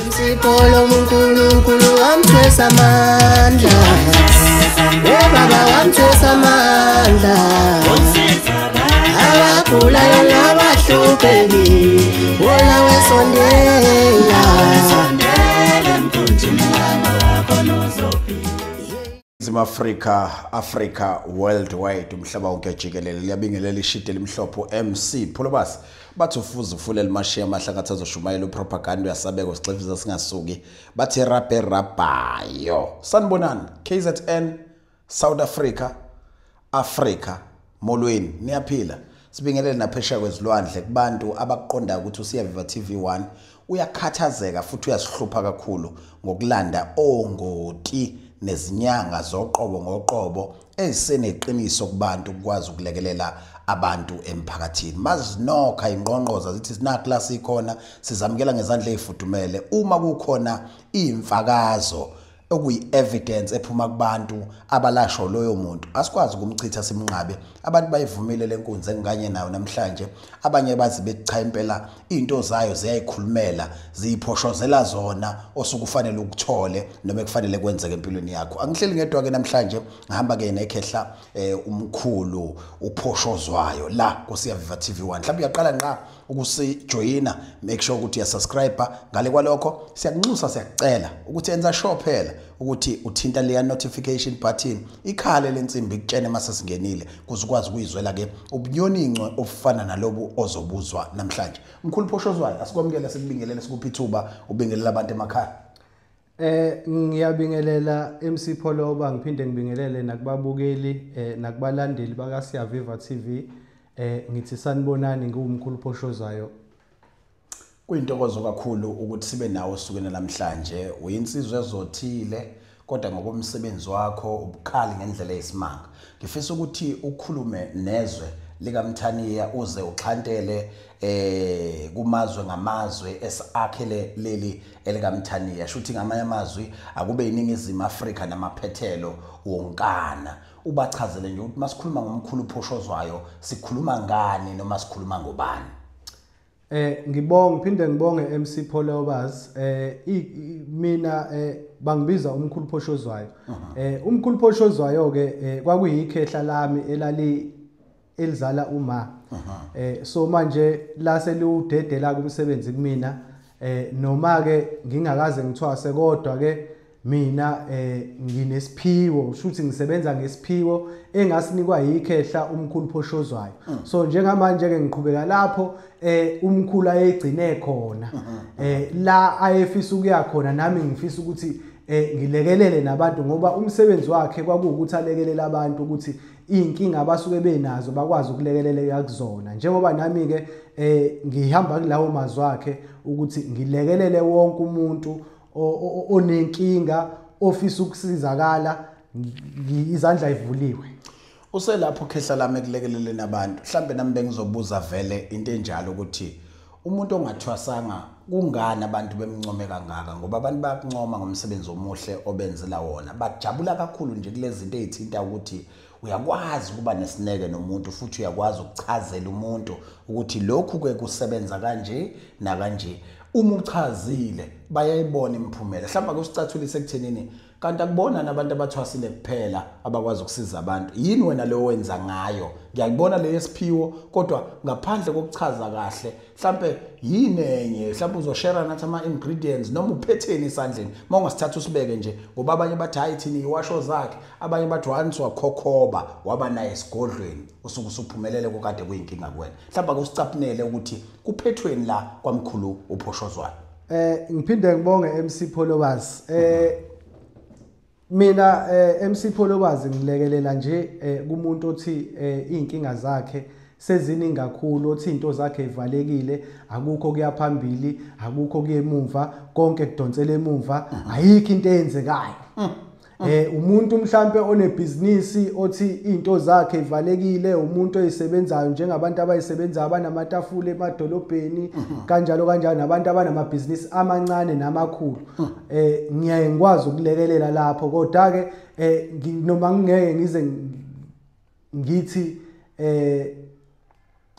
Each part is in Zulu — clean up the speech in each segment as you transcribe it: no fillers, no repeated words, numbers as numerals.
Msipolo uNkulunkulu wamthwesa amandla. Eh baba wamthwesa amandla. Abagulayo nabahluphekile wona wesondela. Africa, Africa worldwide, umhlaba wonke jikelele liyabingelela ishidi elimhlophe MC Pholobas. Bathi ufuze ufule limashiya amahlakathi azoshumayela upropaganda uyasabeka sixefiza singasuki. Bathi rape rabayo. Sanibonani KZN, South Africa, Africa, molweni niyaphila. Sibingelele naphesheya kwezilwandle kubantu abaqonda ukuthi uSiyaviva TV1 uyakhathazeka futhi uyasihlupha kakhulu ngokulanda ongoti nezinyanga zoqobo ngoqobo eziseneqiniso kubantu ukwazi ukulekelela abantu emphakathini. Mazinokha ingqongqoza zithi sina class ikhona sizamukela ngezandla ezifudumele uma kukhona imfakazo okuyi evidence ephuma kubantu abalasho loyo muntu asikwazi ukumchitha simnqabe. Abantu bayivumile lenkunzi engikanye nayo namhlanje, abanye bazi bethi cha impela into zayo ziyayikhulumela ziyiphoshozela zona osukufanele ukuthole noma ekufanele kwenzeke empilweni yakho. Angihleli ngedwa ke namhlanje, ngihamba ke nekhehla umkhulu uphoshozwayo la kuSiyaviva TV1. Mhlawumbe uyaqala nqa ukusijoyina, make sure ukuthi uyasubscribe. Ngale kwalokho siyakunxusa siyakucela ukuthi enza sure phela ukuthi uthinta leya notification button ikhale lensimbi ikutshene mase singenile kuze ukwazi ukuyizwela ke ubunyoninco obufana nalobu ozobuzwa namhlanje. Mkhulu Phoshozwayo, asikwamukele sikubingelele sikuphi ithuba ubingelela abantu emakhaya. Ngiyabingelela MC Pholoba, ngiphinde ngibingelele nakubabukeli nakubalandeli baka Siyaviva TV. Ngithi sanibonani, ngiwumkhulu Phoshozwayo. Kuyintokozo kakhulu ukuthi sibe nawe osukwini namhlanje. Uyinsizwe ezothile kodwa ngokomsebenzi wakho ubukhali ngendlela eyisimanga. Ngifisa ukuthi ukhulume nezwe likaMthaniya uze uxhantele kumazwe ngamazwe esakhele leli elikaMthaniya. Shuthi ngamanye amazwi akube iningizimu Afrika namaphethelo wonkana. Ubachazele nje ukuthi masikhuluma ngomkhulu Phoshozwayo sikhuluma ngani noma sikhuluma ngobani. Ngibonge phinde ngibonge MC Pholobas. Mina bangibiza umkhulu Phoshozwayo. Umkhulu Phoshozwayo ke kwakuyikhehla lami elali elizala uma. So manje la seliwudedela kumsebenzi kumina, noma ke ngingakaze ngithwase kodwa ke mina nginesiphiwo, shuthi ngisebenza ngesiphiwo engasinikwa yikhehla umkhulu Phoshozwayo. So njengamanje ke ngiqhubeka lapho umkhulu ayegcine khona, la ayefisa ukuya khona nami ngifisa ukuthi ngilekelele nabantu, ngoba umsebenzi wakhe kwakuwukuthi alekelele abantu ukuthi inkinga abasuke benazo bakwazi ukulekeleleka kuzona. Njengoba nami ke ngihamba kulawo mazwi akhe ukuthi ngilekelele wonke umuntu onenkinga ofisa ukusizakala, izandla ivuliwe. Uselapho khehla lami ekulekeleleni abantu. Mhlambe nami bengizobuza vele into enjalo ukuthi umuntu ongathwasanga kungani abantu bemncome kangaka, ngoba abantu bayakuncoma ngomsebenzi omuhle obenzela wona. Bajabula kakhulu nje kulezi zinto ezithinta ukuthi uyakwazi ukuba nesineke nomuntu futhi uyakwazi ukuchazela umuntu ukuthi lokhu ke kusebenza kanje nakanje. Uma uchazile bayayibona imiphumela. Mhlawumbe ake usicathulise ekuthenini kanti akubona nabantu abathwasile kuphela abakwazi ukusiza abantu. Yini wena lo wenza ngayo? Ngiyakubona le yesiphiwo kodwa ngaphandle kokuchaza kahle mhlambe yini enye, mhlambe uzoshare nathi ama ingredients noma uphetheni esandleni mawungasithatha usibeke nje, ngoba abanye bathi hayi thini iwasho zakhe, abanye bathi once wakhokhoba waba naye esigodlweni usuke usuphumelele kokade kuyinkinga kuwena. Mhlambe ake usicaphunele ukuthi kuphethweni la kwamkhulu uPhoshozwayo. Ngiphinde ngibonge MC Pholobas. Mina MC Pholobas ngilekelela nje kumuntu othi inkinga zakhe seziningi kakhulu, othi into zakhe ivalekile, akukho kuya phambili, akukho kuya emuva, konke kudonsela emumva, ayikho into eyenzekayo. Umuntu mhlambe onebhizinisi othi into zakhe ivalekile, umuntu oyisebenzayo njengabantu abayisebenzayo abanamatafula emadolobheni kanjalo kanjalo, nabantu abanamabhizinisi amancane namakhulu, ngiyaye ngikwazi ukulekelela lapho. Kodwa ke noma ngingeke ngize ngithi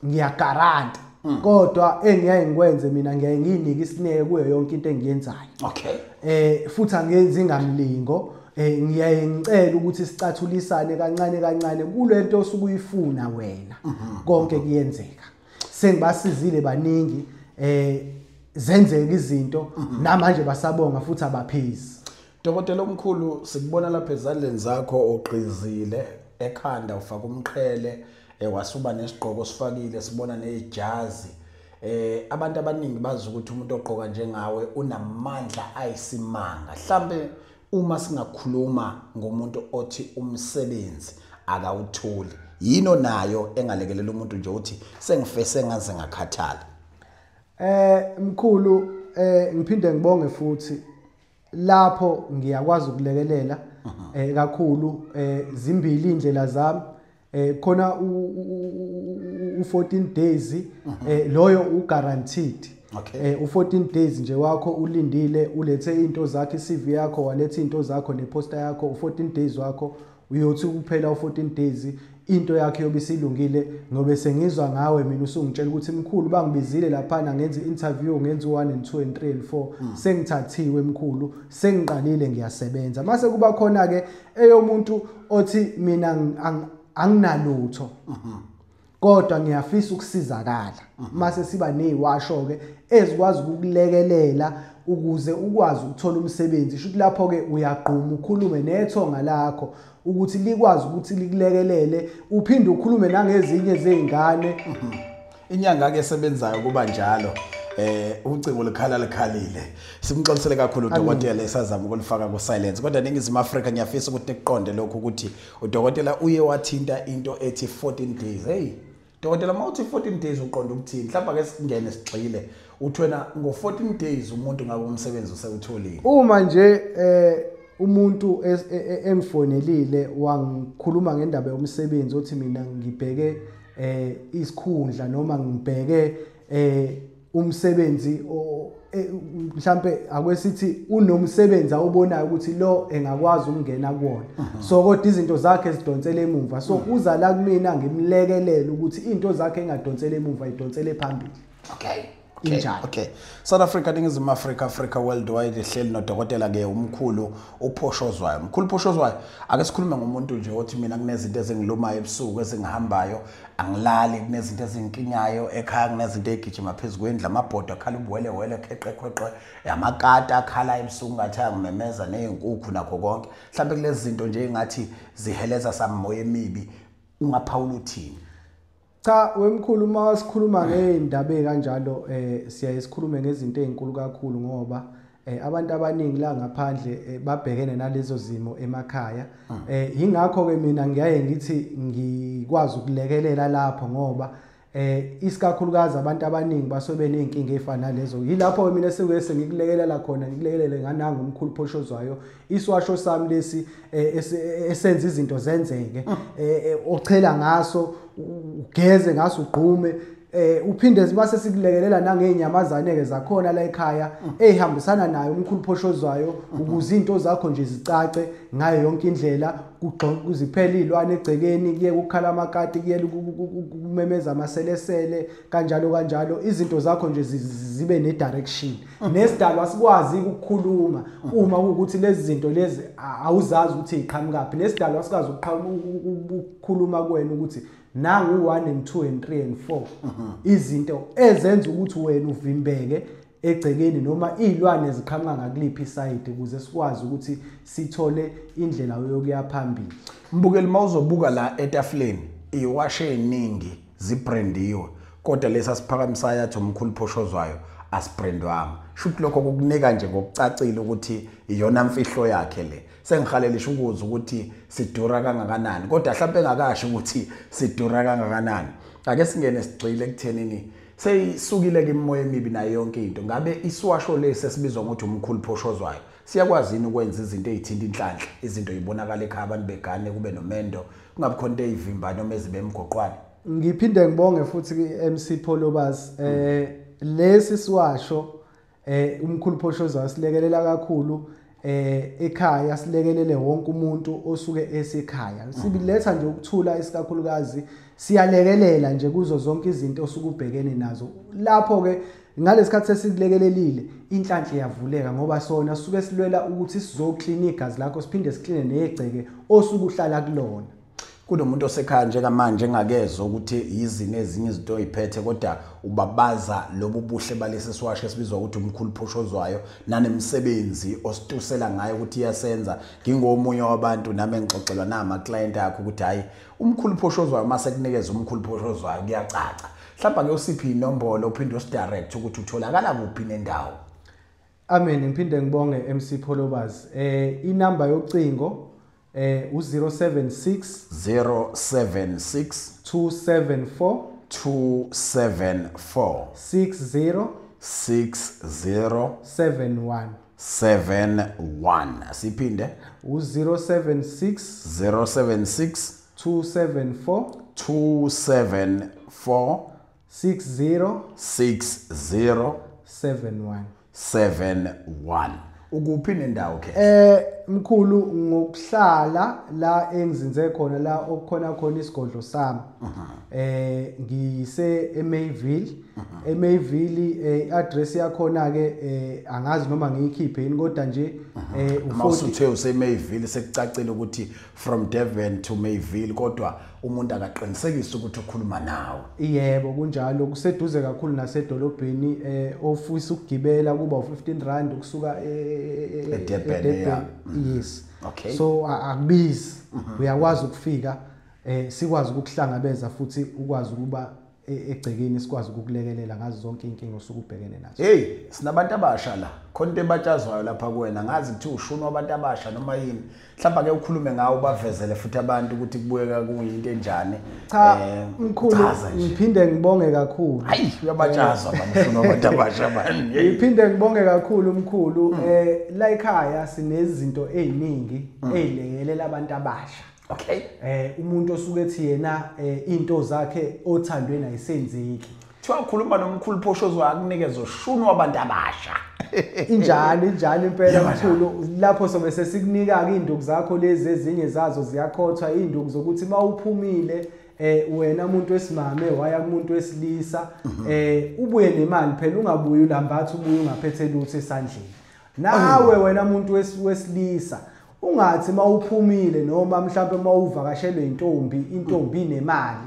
ngiyagaranta Kodwa engiyaye ngikwenze mina ngiyaye ngiyinike isineke kuyo yonke into engiyenzayo. Okay. Futhi angenzi ngamlingo, ngiyaye ngicela ukuthi sicathulisane kancane kancane kulento osukuyifuna wena. Konke kuyenzeka. Sengibasizile baningi, zenzeka izinto namanje basabonga futhi abaphezi. Dokotela omkhulu, sikubona lapha ezandleni zakho ogqizile ekhanda, ufaka umqhele, wasuba nesigqoko sifakile, sibona nejazi. Abantu abaningi bazi ukuthi umuntu ogqoka njengawe unamandla ayisimanga. Mhlambe uma singakhuluma ngomuntu othi umsebenzi akawutholi, yino nayo engalekelela umuntu nje uthi sengifese ngaze ngakhathala? Mkhulu, ngiphinde ngibonge futhi lapho ngiyakwazi ukulekelela kakhulu. Zimbili indlela zami. Khona u14 days, loyo uguaranteed. U14 days nje wakho ulindile, ulethe into zakho, iCV yakho, waletha into zakho neposter yakho, u14 days wakho uyothi kuphela u14 days into yakhe yobe isilungile. Ngobe sengizwa ngawe mina usungitshela ukuthi mkhulu bangibizile lapha, ngenza interview, ngenza 1 and 2 and 3 and 4, sengithathiwe mkhulu, sengiqalile ngiyasebenza. Mase kuba khona ke eyomuntu othi mina anginalutho kodwa ngiyafisa ukusizakala, mase siba neziwasho ke ezikwazi ukukulekelela ukuze ukwazi ukuthola umsebenzi. Shuthi lapho ke uyagquma ukhulume nethonga lakho ukuthi likwazi ukuthi likulekelele, uphinde ukhulume nangezinye zezingane. Inyanga ke esebenzayo kuba njalo, ucingo likhala likhalile. Simxolisele kakhulu udokotela esazama ukulifaka ku silence, kodwa Ningizimu Afrika ngiyafisa ukuthi nikuqonde lokhu ukuthi udokotela uye wathinta into ethi 14 days. Hey dokotela, mawuthi 14 days uqonda ukuthini? Mhlawumbe ake singene sigxile, uthi wena ngo 14 days umuntu ngabe umsebenzi usewutholile? Uma nje umuntu emfonelile wangikhuluma ngendaba yomsebenzi, othi mina ngibheke isikhundla noma ngibheke umsebenzi, mhlambe akwesithi unomsebenzi awubonayo ukuthi lo engakwazi ukungena kuwona, so kodwa izinto zakhe zidonsele emuva, so uza la kumina ngimlekelele ukuthi into zakhe engadonsele emuva idonsele phambili. Okay. Injalo. Okay. South Africa, Ningizimu Afrika, Africa worldwide, ihleli nodokotela ke umkhulu uPhoshozwayo. Mkhulu Phoshozwayo, ake sikhulume ngomuntu nje othi mina kunezinto ezingilumayo ebusuku ezingihambayo, angilali, kunezinto ezinkinyayo ekhaya, kunezinto ezigijima phezulu kwendlu, amabhodo akhala ubuwelewele, kheqe kheqe, amakati akhala ebusuku ngathi angimemeza, nezinkukhu nakho konke. Mhlawumbe kulezi zinto nje engathi ziheleza samoya emibi, ungaphawula uthini? Cha wemkhulu, uma sikhuluma ngeindaba kanjalo siyaye sikhulume ngezinto ezinkulu kakhulu, ngoba abantu abaningi la ngaphandle babhekene nalezo zimo emakhaya. Ingakho ke mina ngiyaye ngithi ngikwazi ukulekelela lapho, ngoba isikakhulukazi abantu abaningi basuke beneyinkinga ezifana nalezo. Yilapho mina sekuye sengikulekelela khona, ngikulekelele ngananga umkhulu Phoshozwayo, iswasho sami lesi esenza izinto zenzeke, ochela ngaso, ugeze ngaso, ugqume, uphinde mase sikulekelela nangezinyamazane ke zakhona la ekhaya ezihambisana nayo umkhulu Phoshozwayo, ukuze into zakho nje zicace ngayo yonke indlela. Kuziphela izilwane egcekeni, kuye ukukhala amakati, kuye ukumemeza amaselesele, kanjalo kanjalo, izinto zakho nje zibe ne direction. Nesidalwa sikwazi ukukhuluma uma kuwukuthi lezi zinto lezi awuzazi ukuthi iqhamukaphi, nesidalwa sikwazi ukukhuluma kuwena ukuthi nangu 1 and 2 and 3 and 4, izinto ezenza ukuthi wena uvimbeke egcekeni noma izilwane ziqhamuka ngakuliphi isayidi, ukuze sikwazi ukuthi sithole indlela yokuya phambili. Mbukeli, mawuzobuka la etafuleni iwashe eziningi zibrandiwe, kodwa lesa siphakamisayo athi umkhulu Phoshozwayo asibrandwanga. Shuthi lokho kukunika nje ngokucacile ukuthi iyona mfihlo yakhe le. Sengihalele ukuza ukuthi sidura kangakanani, kodwa mhlawumbe engakasho ukuthi sidura kangakanani. Ake singene sigxile ekuthenini seyisukile ke imimoya emibi nayo yonke into. Ngabe isiwasho lesi esibizwa ngokuthi umkhulu Phoshozwayo siyakwazi yini ukwenza izinto ezithinta inhlanhla, izinto ezibonakala ekhaya, abantu begane, kube nomendo, kungabi khona into ezivimba noma ezibe emgoqwane? Ngiphinde ngibonge futhi ku-MC Pholobas. Lesi siwasho umkhulu Phoshozwayo silekelela kakhulu ekhaya, silekelele wonke umuntu osuke esekhaya. Sibiletha nje ukuthula isikakhulukazi, siyalekelela nje kuzo zonke izinto osuke ubhekene nazo. Lapho ke ngalesikhathi sesikulekelelile inhlanhla iyavuleka, ngoba sona sisuke silwela ukuthi sizoklina igazi lakho, siphinde sikline negceke osuke uhlala kulona. Kunomuntu osekhaya njengamanje engakezwa ukuthi yizini ezinye izinto oyiphethe, kodwa ubabaza lobu buhle balesi siwasho esibizwa ukuthi umkhulu Phoshozwayo nanemsebenzi ositusela ngayo ukuthi iyasenza. Ngingomunye wabantu nami engixoxelwa nama client akho ukuthi hayi, umkhulu Phoshozwayo mase kunikeza umkhulu Phoshozwayo kuyacaca. Mhlawumbe ake usiphe inombolo uphinde usidirect ukuthi utholakala kuphi nendawo. Amen, ngiphinde ngibonge MC Pholobas. Inamba yocingo u076 076 274 274 60 60 71. 71. Siphinde. U076 076 274 274 60 60 71. 71. Ukuphi nendawo ke? Mkhulu, ngokuhlala la engizinze khona, la okukhona khona isigodlo sami. Ngise eMayville. eMayville, address yakhona ke angazi noma ngiyikhiphe yini, kodwa nje u40. Usuthe useMayville, sekucacile ukuthi from Durban to Mayville, kodwa umuntu akaqinisekise ukuthi ukhuluma nawe. Yebo, kunjalo, kuseduze kakhulu nasedolobheni. Ofisa ukugibela kuba u15 rand ukusuka eDurban, yeah. Yes. Okay. So akubizi, uyakwazi ukufika, sikwazi ukukuhlangabeza futhi ukwazi ukuba egcekeni, sikwazi ukukulekelela ngazo zonke inkinga osuke ubhekene nazo. Hey, sinabantu abasha la, khona into ebatshazwayo lapha kuwena, ngazi kuthiwa ushuni wabantu abasha noma yini. Mhlawumbe ake ukhulume ngawo, bavezele futhi abantu ukuthi kubukeka kuyinto enjani. Cha mkhulu, ngiphinde ngibonge kakhulu. Hayi, uyabatshazwa abantu, ushuni wabantu abasha mani. Ngiphinde ngibonge kakhulu mkhulu. La ekhaya sinezinto eziningi ezilekelela abantu abasha. Okay. Umuntu osuke ethi yena into zakhe othandweni ayisenzeki. Kuthiwa ukhuluma nomkhulu Phoshozwayo akunikeze ushuni wabantu abasha. Injalo, injalo impela mkhulu. Lapho sobe sesikunika ke induku zakho lezi, ezinye zazo ziyakhothwa, induku zokuthi mawuphumile wena umuntu wesimame waya kumuntu wesilisa, ubuye nemali phela, ungabuyi ulambatha, ubuye ungaphethe lutho esandleni. Nawe wena umuntu wesilisa ungathi mawuphumile noma mhlawumbe mawuvakashelwe intombi, intombi inemali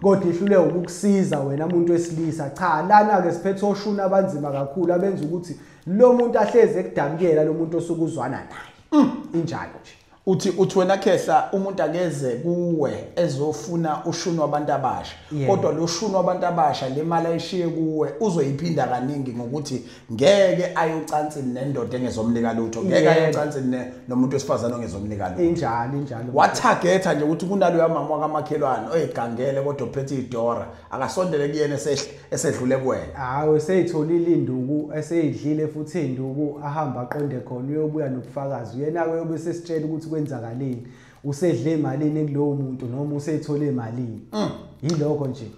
kodwa ihlule ukukusiza wena umuntu wesilisa. Cha, lana ke siphethe oshuni abanzima kakhulu abenza ukuthi lo muntu ahleze ekudabukela lo muntu osukuzwana naye. Injalo nje. Uthi wena khehla, umuntu akeze kuwe ezofuna ushuni wabantu abasha, kodwa lo shuni wabantu abasha le mali ayishiye kuwe uzoyiphinda kaningi, ngokuthi ngeke ayocansini nendoda engezomnika lutho, ngeke ayocansini nomuntu wesifazane ongezomnika lutho. Injalo, injalo. Watargetha nje ukuthi kunaloya mama wakamakhelwane oyigangele kodwa uphethe idora, akasondele kuyena esedlule kuwena. Hawu, eseyitholile induku, eseyidlile futhi induku, ahamba aqonde khona, uyobuya nobufakazi. Yena ke uyobe sesitshela ukuthi kwenzakaleni, usedle emalini kulowo muntu noma usethole emalini. Yilokho nje.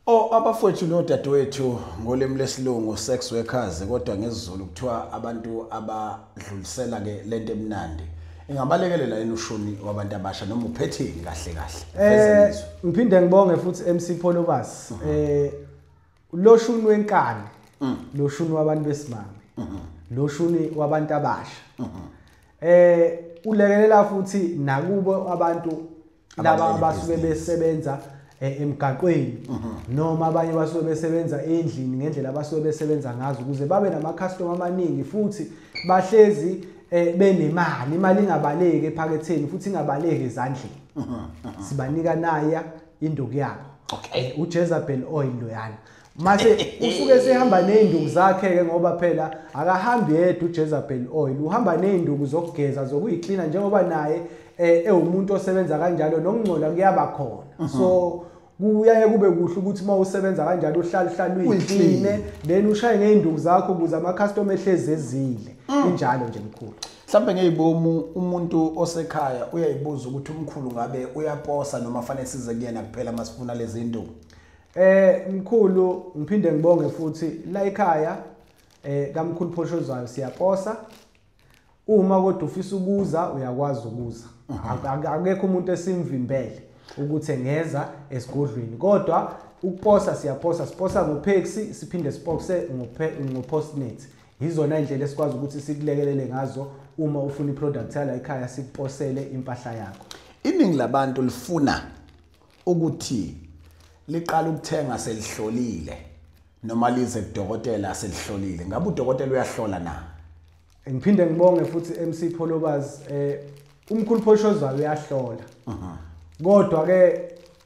Oh, abafowethu nodadewethu, ngolimi lesilungu sex workers, kodwa ngesiZulu kuthiwa abantu abadlulisela ke lento emnandi. Ingabalekelela yini ushuni wabantu abasha noma uphetheni kahle kahle? Ngiphinde ngibonge futhi MC Pholobas. Lo shuni wenkani, lo shuni wabantu besimame, lo shuni wabantu abasha. Ulekelela futhi nakubo abantu laba abasuke besebenza emgaqweni, noma abanye basuke besebenza endlini ngendlela abasuke besebenza ngazo, ukuze babe nama customer amaningi futhi bahlezi benemali, imali ingabaleki ephaketheni futhi ingabaleki ezandleni. Sibanika naya induku yabo. Okay. uJezebel oil loyana. Mase usuke sehamba nezinduku zakhe ke, ngoba phela akahambi yedwa uJezebel oil, uhamba nezinduku zokugeza, zokuyiklina, njengoba naye ewumuntu osebenza kanjalo, nokungcola kuyaba khona. So kuyaye kube kuhle ukuthi uma usebenza kanjalo uhlale uhlale uyikline, then ushaye ngezinduku zakho ukuze ama customer ehlezi ezile. Injalo nje mkhulu. Mhlawumbe ngeyibomu umuntu osekhaya uyayibuza ukuthi umkhulu ngabe uyaposa noma fanele size kuyena kuphela masifuna lezi zinto. Mkhulu, ngiphinde ngibonge futhi la ekhaya kamkhulu Phoshozwayo siyaposa. Uma kodwa ufisa ukuza uyakwazi ukuza. Akekho umuntu esimvimbele ukuthi engeza esigodlweni, kodwa ukuposa siyaposa, siposa ngoPaxi, siphinde sipose ngoPostnet. Yizona indlela esikwazi ukuthi sikulekelele ngazo uma ufuna iproduct yala ekhaya, sikuposele impahla yakho. Iningi labantu lifuna ukuthi liqala ukuthenga selihlolile noma lize kudokotela selihlolile. Ngabe udokotela uyahlola na? Ngiphinde ngibonge futhi MC Pholobas, umkhulu Phoshozwayo uyahlola. Kodwa ke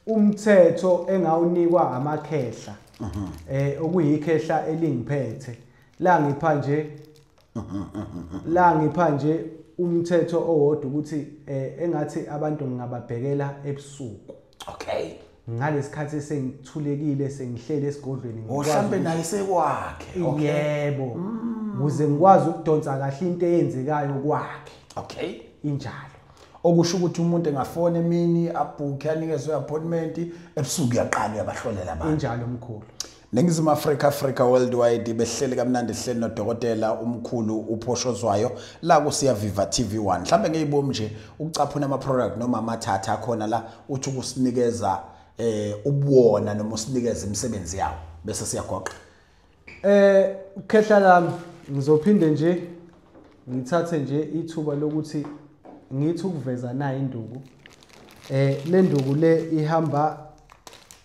umthetho engawunikwa amakhehla, okuyikhehla elingiphethe, la ngipha nje umthetho owodwa ukuthi engathi abantu ngingababhekela ebusuku. Okay. Ngalesikhathi sengithulekile, sengihlele esigodlweni, mhlambe naye sekwakhe. Okay. Yebo. Ukuze ngikwazi ukudonsa kahle into eyenzekayo kwakhe. Okay. Injalo. Okusho ukuthi umuntu engafona emini abhukhe anikezwe appointment, ebusuku uyaqala uyabahlolela abantu. Injalo mkhulu. Ningizimu Afrika, Africa Worldwide, behleli kamnandi hleli nodokotela umkhulu uPhoshozwayo la ku Siyaviva TV1. Mhlambe ngeyibomi nje ukucaphuna ama product noma amathatha akhona la, uthi ukusinikeza ubuwona noma usinikeza imisebenzi yawo bese siyagoqa. Khehla lami, ngizophinde nje ngithathe nje ithuba lokuthi ngithi ukuveza nayo induku. Le nduku le ihamba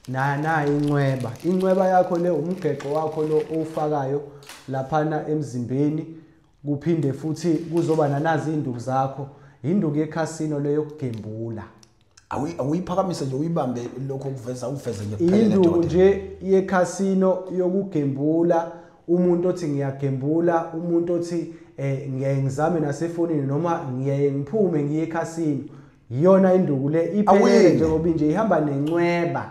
na incweba. Incweba yakho le umgexo wakho lo owufakayo laphana emzimbeni, kuphinde futhi kuzoba nanazi induku zakho. Induku yekhasino le yokugembula. Awuyiphakamise nje uyibambe lokho ukuveza uveze nje kuphela. Induku nje yekhasino yokugembula, umuntu othi ngiyagembula, umuntu othi ngiyaye ngizame nasefonini noma ngiyaye ngiphume ngiye ekhasino. Iyona induku le iphelele njengoba nje ihamba nencweba.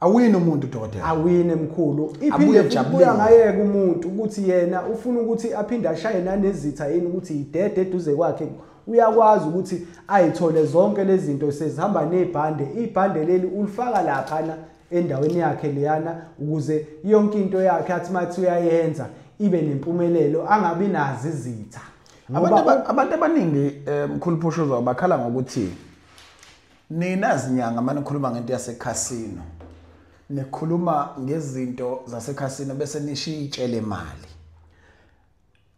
Awini umuntu dokotela. Awini mkhulu. Iphinde kubuya ngayeka umuntu ukuthi yena ufuna ukuthi aphinde ashaye nanezitha yini ukuthi idede eduze kwakhe. Uyakwazi ukuthi ayithole zonke lezi zinto sezihamba nebhande. Ibhande leli ulifaka laphana endaweni yakhe leyana ukuze yonke into yakhe athi mathi uyayenza ibe nempumelelo, angabi nazi izitha. Abantu abaningi mkhulu Phoshozwayo bakhala ngokuthi nina zinyanga manje nikhuluma ngento yasekhasino, nikhuluma ngezinto zasekhasino bese nishitshele imali.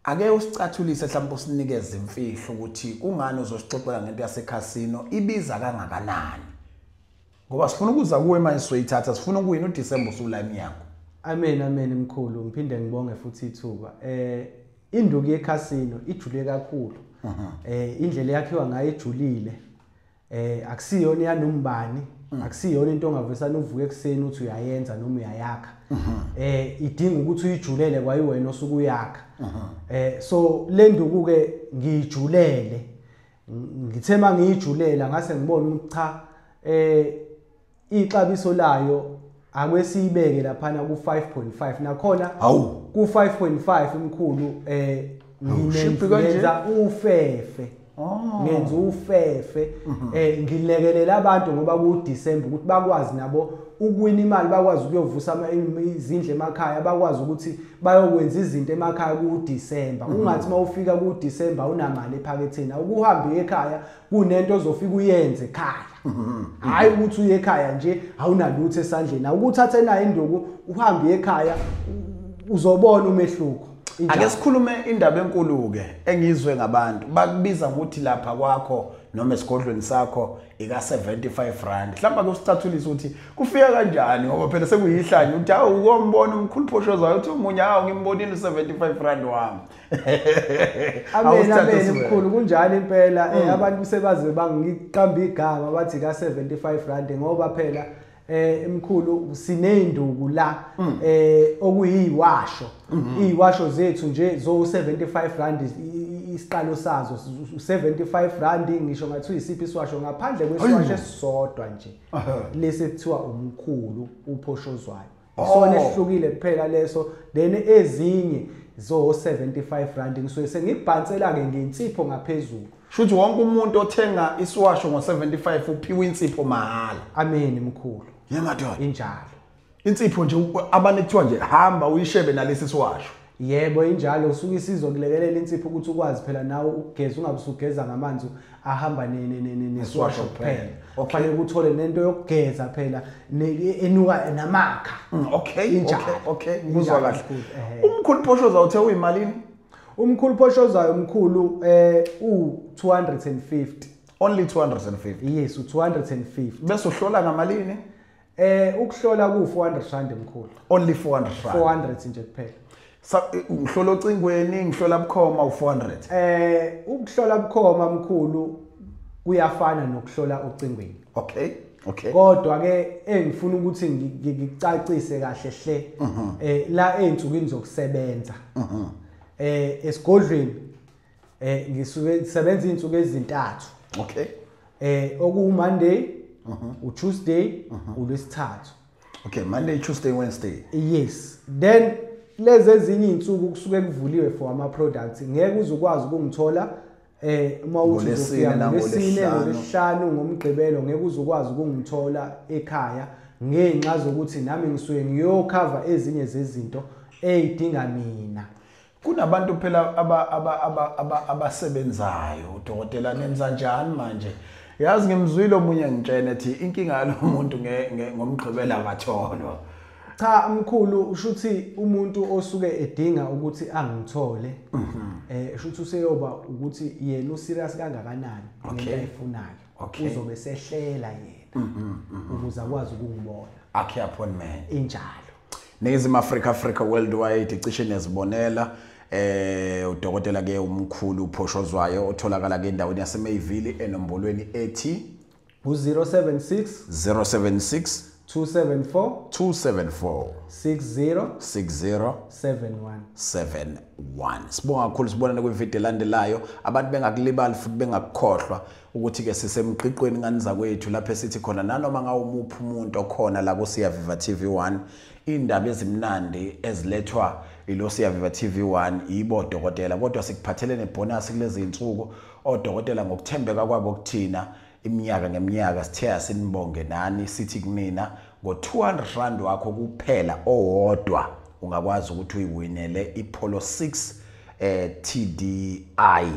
Ake usicathulise mhlawumbe usinikeze imfihlo ukuthi kungani uzosixoxela ngento yasekhasino, ibiza kangakanani? Ngoba sifuna ukuza kuwe manje sizoyithatha, sifuna ukuwina uDecember usula emnyango. Amen, amen mkhulu. Ngiphinde ngibonge futhi ithuba. Induku yekhasino ijule kakhulu. Indlela yakhiwa ngayo ijulile. Akusiyona yanombani, akusiyona into ongavesana uvuke ekseni uthi uyayenza noma uyayakha. Idinga ukuthi uyijulele kwayiwena osuke uyakha. So le nduku ke ngiyijulele. Ngithe mangiyijulela ngase ngibona ukuthi cha, ixabiso layo akwesiyibeke laphana ku 5.5 nakhona ku 5.5 mkhulu. Ngenza ufefe. Ngenza ufefe. Ngilekelela abantu ngoba ku December ukuthi bakwazi nabo ukuwina imali, bakwazi ukuyovusa izindlu emakhaya, bakwazi ukuthi bayokwenza izinto emakhaya ku December. Ungathi mawufika ku December unamali ephaketheni, awukuhambe ekhaya kunento ozofika uyenze ekhaya. Hayi ukuthi uye ekhaya nje awunalutho esandleni, awukuthathe nayo induku uhambe ekhaya uzobona umehluko. Ake sikhulume indaba enkulu ke engizwe ngabantu bakubiza ukuthi lapha kwakho noma esigodlweni sakho ika 75 rand. Mhlawumbe ke usicathulise ukuthi kufika kanjani, ngoba phela sekuyihlanye uthi awu ukombona umkhulu Phoshozwayo uthi umunye awu ngimbonile u75 rand wami. Amen, amen mkhulu, kunjalo impela. Abantu sebaze bangiqamba igama bathi ka 75 rand ngoba phela mkhulu sineyinduku la okuyiwasho. Iziwasho zethu nje zo 75 rand isiqalo sazo 75 rand, ngisho ngathi uyisiphi isiwasho ngaphandle kwesiwasho esisodwa nje lesi ekuthiwa umkhulu uPhoshozwayo. Isona esihlukile kuphela leso, then ezinye zo 75 rand ngisuke sengibhansela ke ngensipho ngaphezulu. Shuthi wonke umuntu othenga isiwasho ngo75 uphiwa insipho mahhala. Amen mkhulu. Yemadoda. Injalo. Insipho nje abane kuthiwa nje hamba uyishebe nalesi siwasho. Yebo, injalo, usuke isizokulekelela insipho ukuthi ukwazi phela nawe ukugeza, ungabe usugeza ngamanzi ahamba nesiwasho kuphela. Kufanele uthole nento yokugeza phela enuka namakha. Okay, okay, ngizwa kahle. Umkhulu Phoshoza uthe uyimalini? Umkhulu Phoshozayo umkhulu u250. Only 250. Yes, u250. Bese uhlola ngamalini? Ukuhlola ku 400 rand mkhulu. Only 400 rand. 400 nje kuphela. Ngihlola ocingweni, ngihlola bukhoma u400. Ukuhlola bukhoma mkhulu kuyafana nokuhlola ocingweni. Okay. Okay. Kodwa ke engifuna ukuthi ngikucacise kahle hle la einsukwini zokusebenza. Esigodlweni ngisuke ngisebenza izinsuku ezintathu. Okay. Oku Monday, uTuesday, uLwesithathu. Okay, Monday, Tuesday, Wednesday. Yes. Then lezi ezinye izinsuku kusuke kuvuliwe for ama products, ngeke uzukwazi ukungithola uma uthi uzofika ngolwesine, ngolwesihlanu, ngomgqibelo, ngeke uzukwazi ukungithola ekhaya ngenxa zokuthi nami ngisuke ngiyocover ezinye zezinto ezidinga mina. Kunabantu phela abasebenzayo, udokotela nenza njani manje? Yazi ngimzwile omunye ngitshena ethi inkinga yalomuntu ngomgqibelo akatholwa. Cha mkhulu, usho ukuthi umuntu osuke edinga ukuthi angithole usho ukuthi useyoba ukuthi yena userious kangakanani ngento ayifunayo, uzobe sehlela yena ukuze akwazi ukungibona. Akhe appointment injalo. Ningizimu Afrika, Africa Worldwide, cishe niyazibonela. Udokotela ke umkhulu uPhoshozwayo otholakala ke endaweni yaseMayville enombolweni ethi u076 076 274 274 60 60 71 71. Sibonga kakhulu, sibonane kwivideo elandelayo. Abantu bengakulibali futhi bengakukhohlwa ukuthi ke sisemgqiqweni ngani zakwethu lapho esithi khona nanoma ngawumuphi umuntu okhona la ku Siyaviva TV1, indaba ezimnandi ezilethwa ilo Siyaviva TV1 yibo dokotela, kodwa sikuphathele nebonus kulezi insuku. Odokotela ngokuthembeka kwabo kuthina iminyaka ngeminyaka, sithe asinibonge nani, sithi kunina ngo200 rand wakho kuphela owodwa ungakwazi ukuthi uyiwinele iPolo 6 TDI.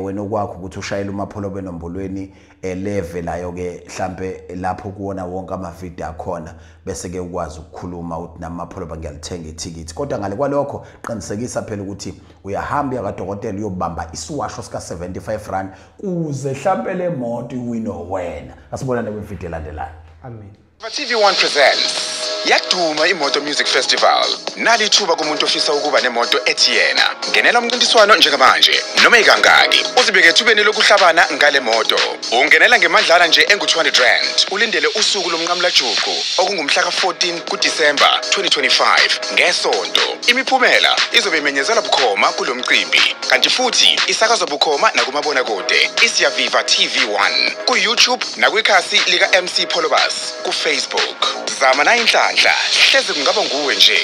Wena okwakho ukuthi ushayele uMapholoba benombolweni levelayo ke mhlambe lapho kuwona wonke amavideo akhona, bese ke ukwazi ukukhuluma uthi namapholoba ngiyalithenga ithikithi. Kodwa ngale kwalokho qinisekisa phela ukuthi uyahamba uya kadokotela uyobamba isiwasho sika 75 rand kuze mhlambe le moto iwino wena. Asibonane kwivideo elandelayo. Amen. TV1 presents Yaduma Imoto Music Festival. Nali ithuba kumuntu ofisa ukuba nemoto ethi yena. Ngenela umncintiswano njengamanje noma ikangaki, uzibeke ethubeni lokuhlabana ngale moto. Ungenela ngemadlana nje engu-200 rand. Ulindele usuku lomnqamulajuqu okungumhla ka-14 kuDisemba 2025 ngesonto. Imiphumela izobe imenyezelwa bukhoma kulo mcimbi, kanti futhi isakazwa bukhoma nakumabonakude iSiyaviva TV1 ku-YouTube nakwikhasi lika-MC Pholobas ku-Facebook. Zama na inhlanhla, hleze kungaba nguwe nje.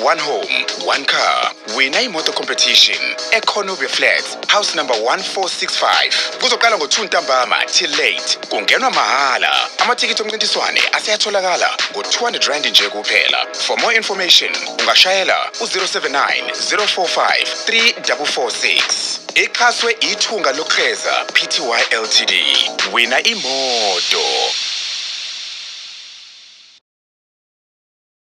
#one home one car. Wina imoto competition eCornubia Flats, house number 1465. Kuzoqala ngo-2 ntambama till late. Kungenwa mahhala. Amathikithi omncintiswane aseyatholakala ngo-200 rand nje kuphela. For more information ungashayela u-079 045 3446. Ixhaswe Ithunga Lokuhleza Pty Ltd. Wina imoto.